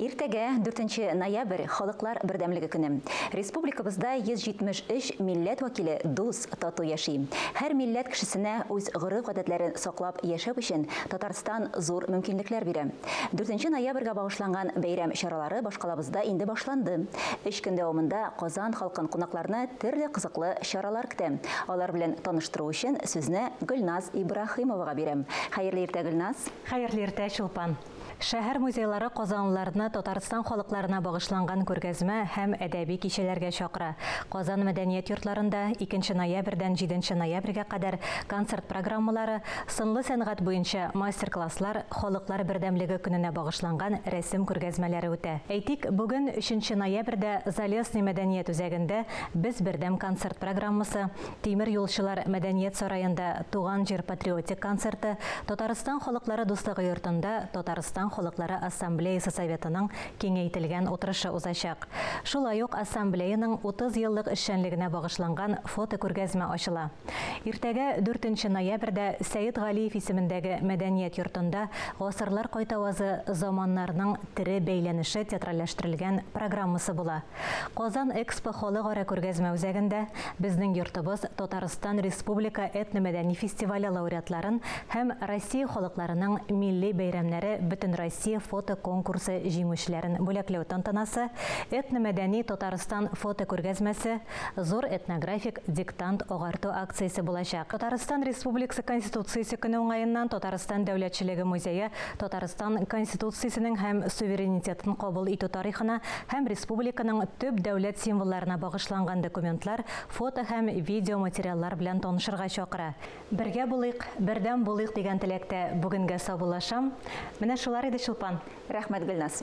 Иртәгә, 4 ноябрь, Халыклар бердәмлеге көне. Республикабызда 173 милләт вәкиле дус, тату яши. Һәр милләт кешесенә үз гореф-гадәтләрен саклап яшәү өчен Татарстан зур мөмкинлекләр бирә. 4 ноябрьгә багышланган бәйрәм чаралары башкалабызда инде башланды. Өч көн дәвамында Казан халкын кунакларны төрле кызыклы чаралар көтә. Алар белән таныштыру өчен сүзне Гөлназ Ибраһимовага бирәм. Хәерле иртә, Гөлназ! Хәерле иртә, Чулпан! Шәһәр музейлары казанлыларны Татарстан халыкларына багышланган күргәзмә һәм әдәби кичәләргә чакыра. Казан мәдәният йортларында икенче ноябрьдән җиденче ноябрьгә кадәр концерт программалары, сынлы сәнгать буенча мастер-класслар, Халыклар бердәмлеге көненә багышланган рәсем күргәзмәләре үтә. Әйтик, бүген, өченче ноябрьдә Залесный мәдәният үзәгендә Без бердәм концерт программасы, Тимер юлчылар мәдәният сараенда Туган җир патриотик концерты, Татарстан халыклары дуслыгы йортында Татарстан халыклары ассамблеясы советының киңәйтелгән утырышы узачак. Шулай ук ассамблеяның 30 еллык эшчәнлегенә багышланган фотокүргәзмә ачыла. Иртәгә, дүртенче ноябрьдә Сәет Галиев исемендәге мәдәният йортында Гасырлар кайтавазы, заманнарның тере бәйләнеше театральләштерелгән программасы була. Казан Экспо халыкара күргәзмә үзәгендә Безнең йортыбыз Татарстан республика этномәдәни фестивале лауреатларын һәм Россия халыкларының милли бәйрәмнәре Бөтенроссия фотоконкурсы җиңүчеләрен бүләкләү тантанасы, Этномәдәни Татарстан фотокүргәзмәсе, зур этнографик диктант агарту акциясе булачак. Татарстан Республикасы Конституциясе көне уңаеннан Татарстан дәүләтчелеге музее Татарстан Конституциясенең һәм суверенитетын кабул итү тарихына һәм республиканың төп дәүләт символларына багышланган документлар, фото һәм видеоматериаллар белән танышырга чакыра. Бергә булыйк, бердәм булыйк дигән теләктә бүгенгә саубуллашам. Менә шулар иде, Чулпан. Рәхмәт, Гөлназ.